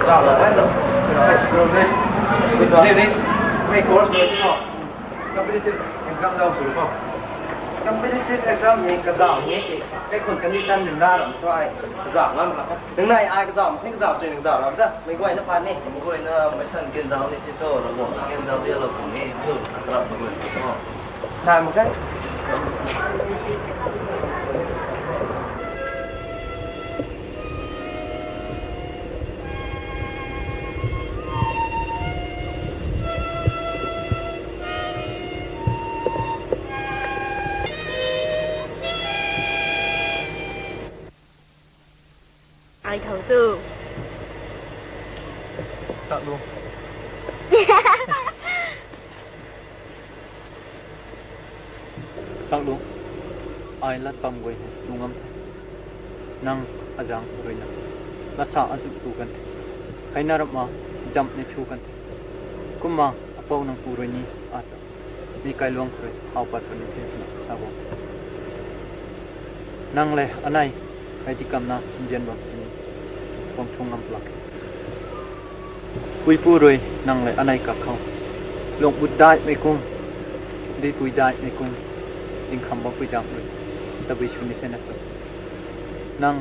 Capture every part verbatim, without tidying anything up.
Zauh la kan lo. Ai, school ni. Ni ni. Mei course ni ko. Competitive exam zauh sw ko. Competitive exam ni kazauh ni. Kei khun condition ni na ram tu ai kazauh ngam la. Nang nai ai kazauh, mei kazauh tei kazauh ram da. Mei guay na phat ni. Mei guay na mei san kin zauh ni ti so, ram guang kin zauh ni lo ni. Tu, ram guang so. Nai mak khe. Ai thau chu. Sak lu. Sak lu. Ai lat bam guay hei su ngam the. Nang azang rui na. Lasa azu tu kan the. Kaina rap ma jam ni su kan the. Kumna apou nang pu rui ni ata. Mi kailuang khou rui hau pat puni the twna sa bam. Nang le anei, hei di kamna nzian bam sini, bam chung ngam plak. Puipu rui nang le anei kak khou. Lung but daihmei kum, dui pui daihmei kum, ding kham bam pui zang rui. Tabui suni the na so. Nang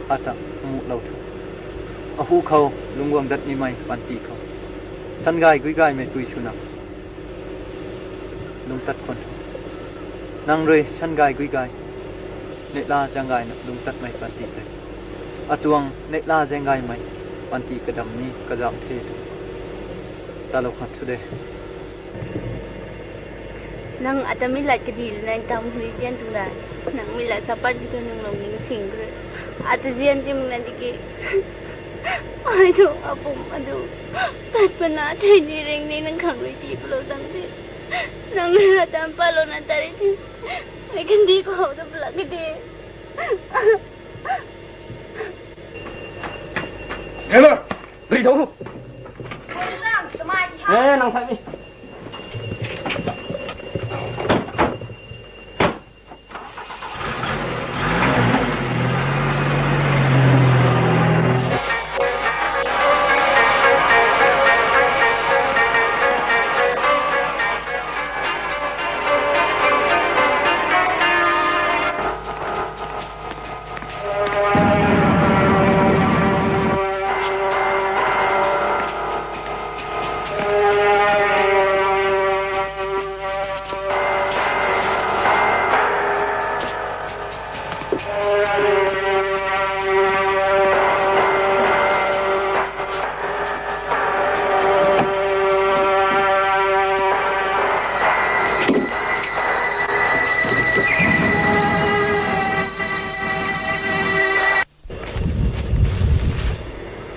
ata mu lou tho. Ahu khou lungguang dat nimei panty khou. San gay gui gaymei pui suna. Lungtat khwan. Nang rui san gay gui gay. Neihla zang gayna lungtatmei panty tei. Atuang neihla zang gaymei panty kadam ni kazauh the tu. Talou khwan thu de. Nang ata mi lat kadi le nang tam hui zian tu da. Nang mi lat sapat ki tu nang lung ning sing kre. Ata zian tim na di ki. Ai tu apum adu. Kat pana thei ni ring ni nang khang rui ti pulou tam ti. Nang na tam palou na tari ti. Ai kan di ko hau ta pulak ki di. Hello, ri tho. Eh, nang thai ni.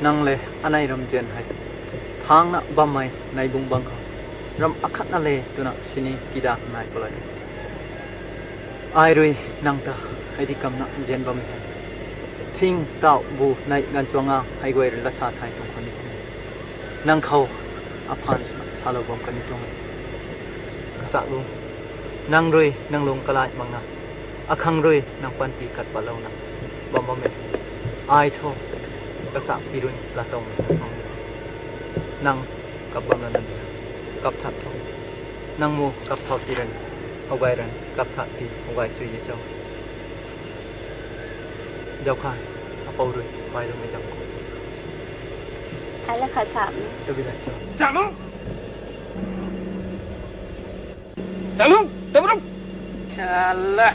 Nang le anei ramzian hei thangna bammei neibung bang khou ram akhatna le twna sini kida nai palai. Ai rui nang ta hei di kamna nzian bammei hei thing tau bu nei ganchuang a hei guay rui lasa thai tuang khou ni. Nang khou aphan swna salou bam kan ni tuang e. Kasa lu. Nang rui nang lung kalai makna. Akhang rui nang panty kat palouna bam bam e. Ai thu kasa pi rui latow mei na thang. Nang kap bam lana di. Kap that thu. Nang mu kap thau ti ran. Hou gay ran. Kap that ti. Hou gay sui di cho. Zau kha, apou rui, pai rui mei zam. Ai la kha sam. Tabi la cho. Zam. Zam. Tabi ram. Chala.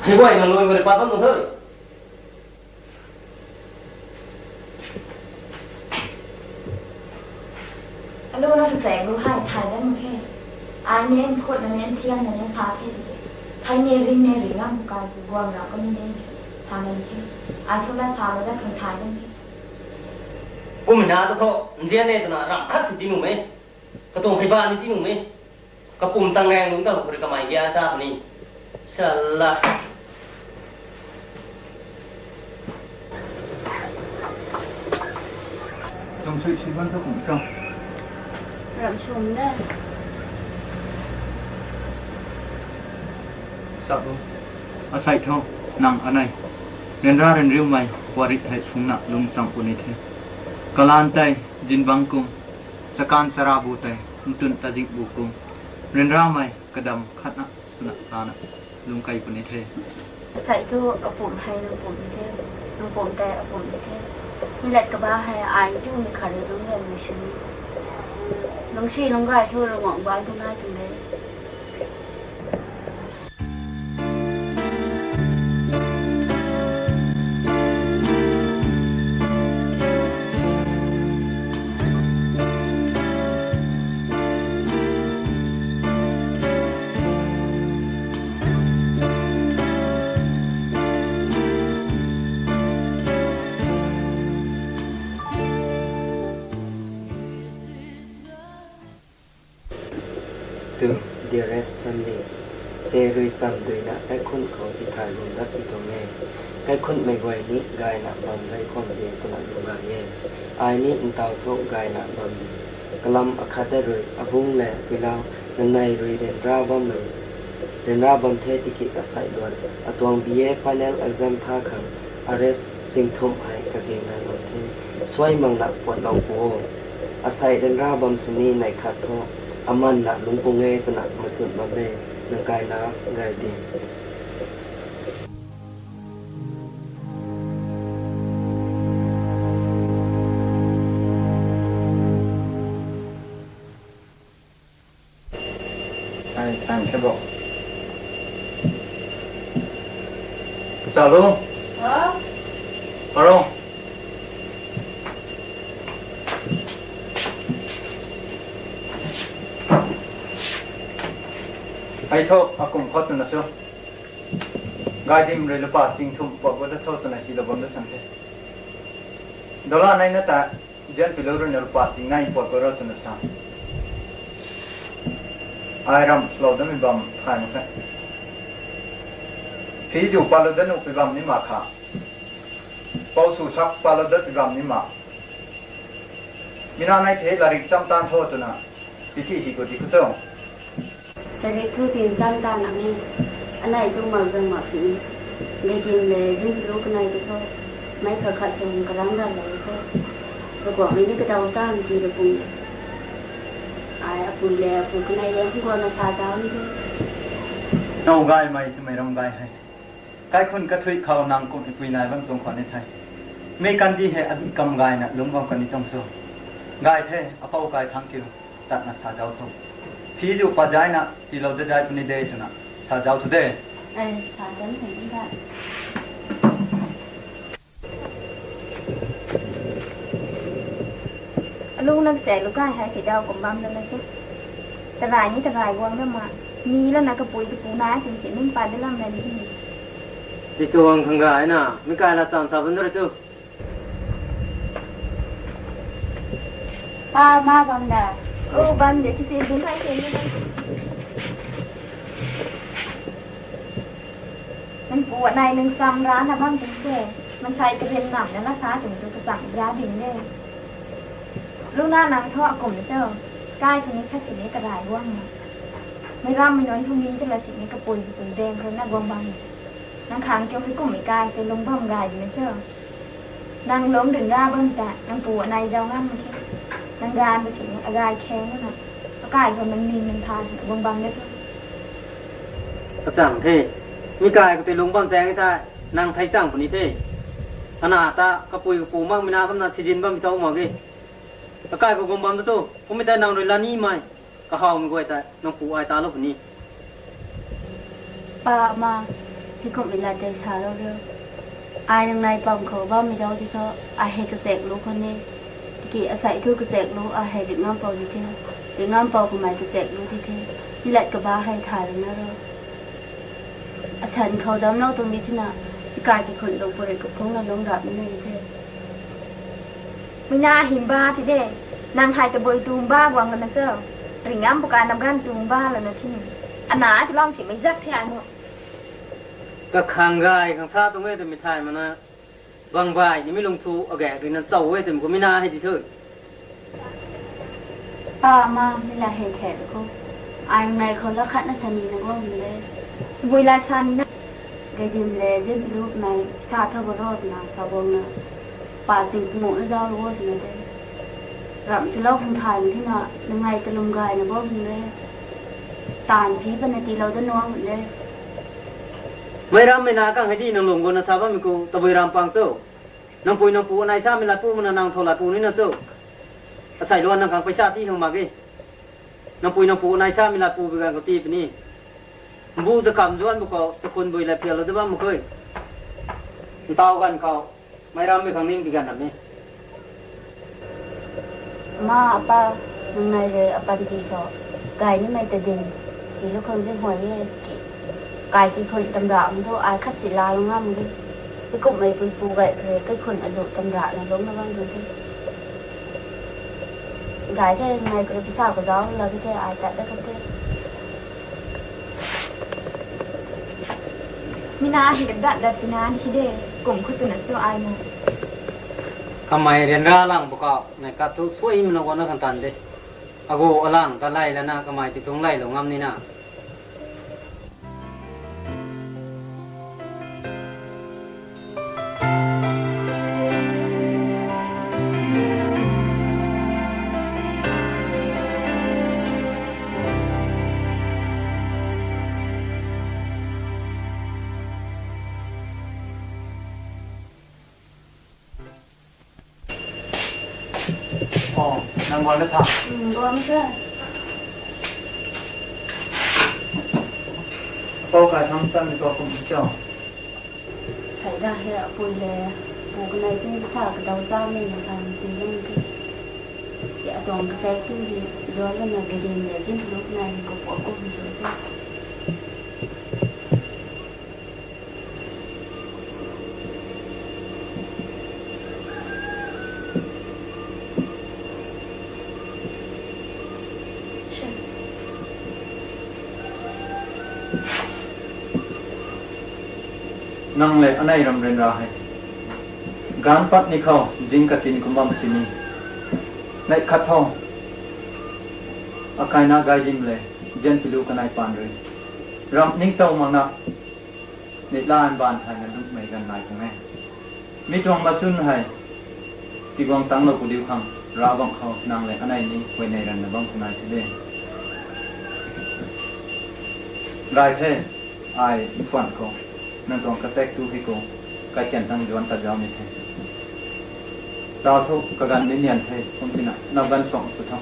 Hei guay na lui mari pat bam nung the. Lu na kachek lu hei thay dat mak khe. Ai nen phut na nen thian na nen sa the tiki. Thei ne ring ne ring ngam kai guang ra ko ni de. Sa na ni khe. Ai thu la sa lu dat khang thay dat mak khe. Kum na ta tho, nzian ne twna ram khat si ti nu me. Katuang phei ba ni ti nu me. Kapum tang rang lung tang khuri kamei gya ta ni. Shala. Tum sui sui ban tu kum chang. Ram sum da. Sa bu. Asai tho, nang anei. Ryanra ryanriumei, puarit hei phungna lung chang puni the. Kalan tei, zingbangc kum. Chakan chara bu tei, ntun tazing bu kum. Ryanramei, kadam khatna, twna lana, lung kai puni the. Asai thu apum hei nang pum ni the, nang pum tei apum ni the. Mi lat kaba hei ai tu mi khari lung len mi sini. Lungsi lung gai thu Ravguangc bai tu nai tu de. To dearest family, se rui sam duina kaikhun khou tithay lung dat pi tuang e. Kaikhunmei guay ni gayna bam gay khwan de twna lung gay e. Ai ni ntaw thu gayna bam de. Kalam akhat da rui abung le puilau nanei rui ryanra bammei, ryanra bam the tiki asai luan atuang B A final exam tha khang arrest chingthumh hei kagena lou the. Suai mangna puatlou pu o. Asai ryanra bam sini nei khat thu, amanna lungpung e twna machun bam e, nang kaina gay di. Ai, tang khe bo. Sa lu? Ha? Aro. Ai tho, akum khot na su. Gaidim rui lupa sing thum pa bo da tho twna hi lo bam da san the. Dola nai na ta, Zian pilou rui na lupa sing nai pot ko ro twna sa. Ai ram lou dami bam thay mak khe. Phi zu palou dat nu pi bam ni ma kha. Pou su sak palou dat pi bam ni ma. Mina nai the larik cham tan tho twna. Chithi hi ko di ko cho. Tarik thu tin zan ta na ni, anei tu mak zang mak si ni. Lekin le zin lu kanei tu tho, mei khat khat sung karang dan lou tho. Kaguang ni kadau zan ti lu pung. Ai apu le apu kanei le hung guang na sa zau ni tho. Nau gay mei twmei ram gay hei. Kaikhun kathui khou nang kum ipui nai bam tuang khwan ni the. Mi kandi hei adi kam gayna lung bam kan ni tuang so. Gay the, apou kai thang kiu. Tatna sa zau tho. Phi zu pa zai na, pi lou da zai puni de twna sa zau tho de. Ai, sa zan hei ni da. Alu na kachek lu kai hei si dau kum bam da na se. Tarai ni tarai guang da ma. Ni la na kapui kapu na, kin si nung pa de lam na ni. Di tuang khang gay na, mi kai la cham sa bun da tu. Pa, ma bam da. O, bam de, kisi dun hai se ni bam. Nang pu anei nang sam ra na bam ting se. Mansei karim nam na la sa ting tu kasam za ding de. Lu na nang tho akum cho. Kai kani khat si ni karai guang na. Mei ram mei nunc thu mi tu la si ni kapui kapui deng thu na guang bam. Nang khang kiu hei kum mi kai te lung bam gay di na cho. Nang lum ryanra bam ta, nang pu anei zau ngam mak khe. Nang gan ta si ni, agay kheng na. Akai khou nang ning nang tha si, guang bam na thu. Kachang the. Mi kai khou tei lung bam chang the. Nang thei chang puni the. Ana ta, kapui kapu mak mi na bam na season bam mi tho mak ge. Akai khou guang bam ta tu. Kum mi tei nang rui la ni mei. Kahaw mi guay tei, nang pu ai ta lou puni. Pa, ma, hei kum mi la tei sa lou riu. Ai nang nai pam khou bam mi dau ti tho, ai hei kachek lu khou ni. Asei thu kachaek lu a hei ringh ngam pou di the. Ringh ngam pou kamei kachaek lu di the. Mi lat kaba hei thay lana ro. Asan khou damlou tuang di thina, ikai ki khun tuang puri kaphungna lungc rap ni nai the. Mina himba ti de, nang hei tabui tumba guang lana cho. Ringh ngam puka nam gan tumba lana thini. Ana ti long si mei zak the ai mo. Kakhang gay khang sa tuang e twmei thay mana. Bang bai ni mi lung thu agak rui na chau e twmei kum mina hei di thu. Pa ma mi la hei the khou. Ai nai khou la khat na sani na guang de. Bui la sani na. Gaidim le zin lu nai sa tha bo ro na sa guang na. Pa ting mo na zau lo na de. Ram si lou hung thay ni na, nang ngai talum gay na bo hung de. Tan pi pa na ti lou da nuang de. Mei ram mei na kang hei di nang lung gu na sa bammei ku tabui ram pang cho. Nang pui nang pu anei sa mei lat pu mana nang thou lat pu ni na cho. Asei luan nang kang paisa ti hang mak e. Nang pui nang pu anei sa mei lat pu bi gan khou ti puni. Mbu ta kam zuan bu khou ta khun bui la phial lou da bam mak khe. Ntau gan khou, mei ram mei khang ning bi gan ram e. Ma, apa, nang nai rui apanty khou gay nimei ta din, ti lu khang zin huay e ki. Kai ki khun tamra hung thu ai khat si la lou ngam de. Ti kumhmei pui pu gay khe, kai khun azu tamra na lungc na bam tu the. Gay the, nang nai kuri pisa kazau la bi the, ai tat da khat the. Mina hi dat dat tina hi de, kum khou twna su ai mo. Kamei ryanra lang bu khou, nai kat thu suai mna guang na kan tan de. Agu alang ta lay lana kamei ti tuang lay lou ngam ni na. O, nang guang da tha? Hmm, guang da. Pou kai thang tan ni kou kum cho. Sei da he apui le, pu kanei tin sa kadau cha mei na sa ti lung ti. Ya tuang kasei tu hi, zuan lana gadin le zin lu nai ko po ko hum zo te. Nang le anei ram ryanra hei. Ganv pat ni khou zing katin kum bam sini. Neih khat tho. Akaina gay dim le, zian pilu kanei paan rui. Ram ningtow makna. Neihla mbaanv thayna lungmei ganv nai tuang e. Mi tuang machun hei, tiguang tangclou pu diu khang, Ravguangc khou nang le anei ni huayney ranna bam khou nai the de. Gay the, ai mpuan khou, nang tuang kasek tu hei khou, kaithian tang zuanc tat zauc ni the. Tau thu kaganv ni nian the, kum tina, nap ganv suang pu tho.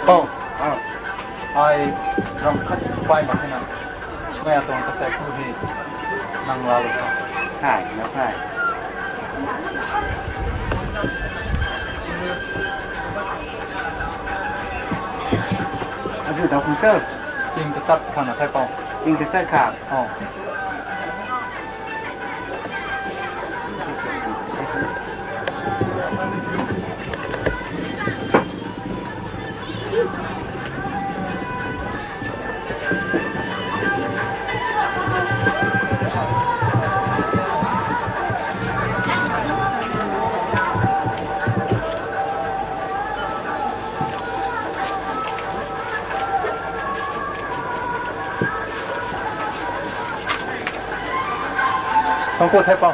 Pou, ai ram khat pai mak na, mei atuang kasek tu hei nang laalou tho. Thay, na thay. Azu dau khang cho? Sing kachat khang na thay pou. Sing kachat khang? O. Thank you, thay pou.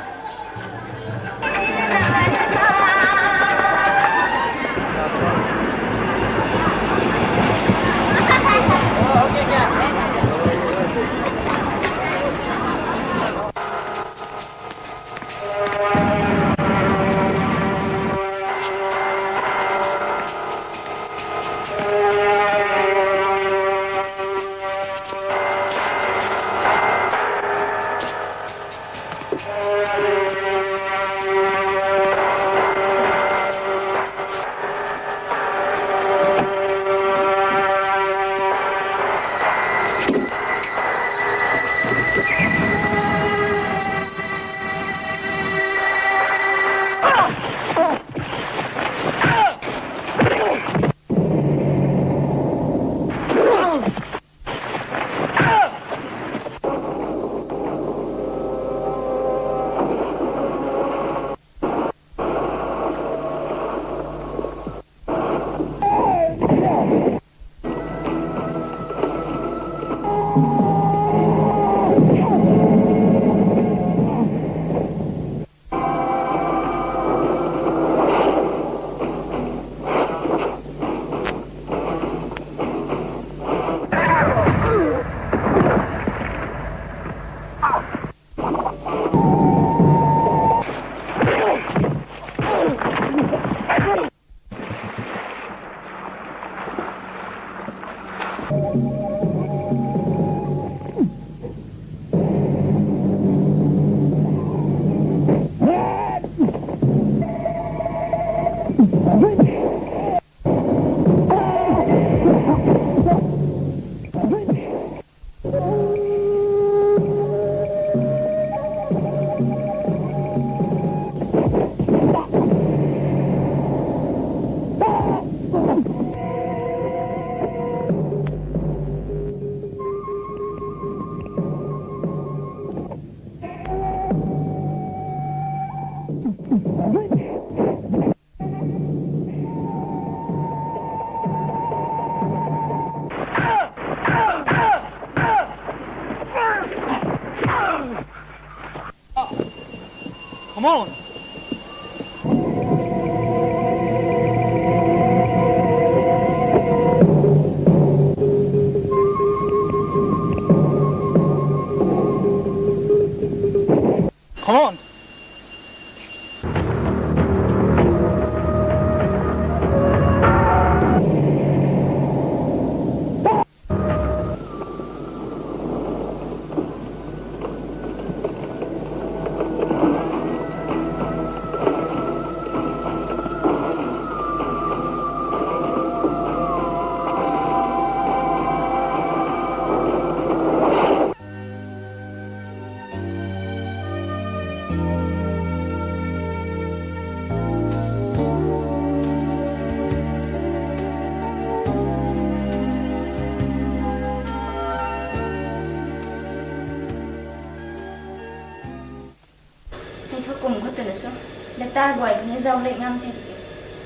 Ta guay ni zau lek ngam the.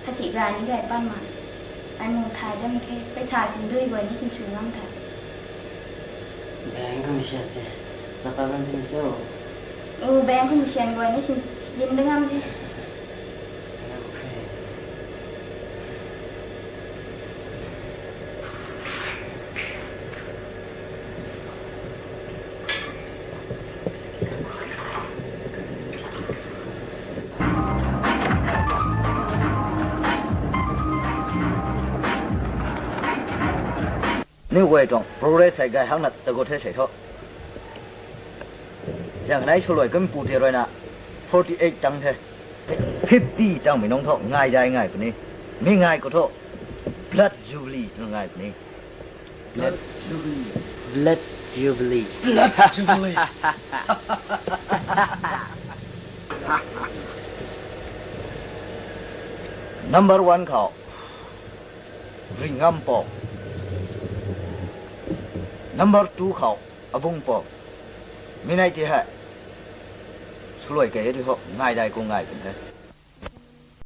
Kasi gay ni gay pan ma. Ai mu thay dam khe. Paisa sin dui guay ni sin su ngam the. Bank khou mission the. Napa ngam the ni cho. U bank khou mission guay ni sin, sin da ngam the. Ni guay tuang progress hei gay hak na tagut the sei tho. Zang nai swluai kum pu ti rui na forty eight tang the. Fifty tangmei nung tho ngai dai ngai puni. Mi ngai khou tho blood jubilee ngai puni. Blood Jubilee. Blood Jubilee. Blood Jubilee. Number one khou Ringam po. Number two khou Abung po. Mi nei ti hei swluai kei ti ho ngai dai khou ngai kum the.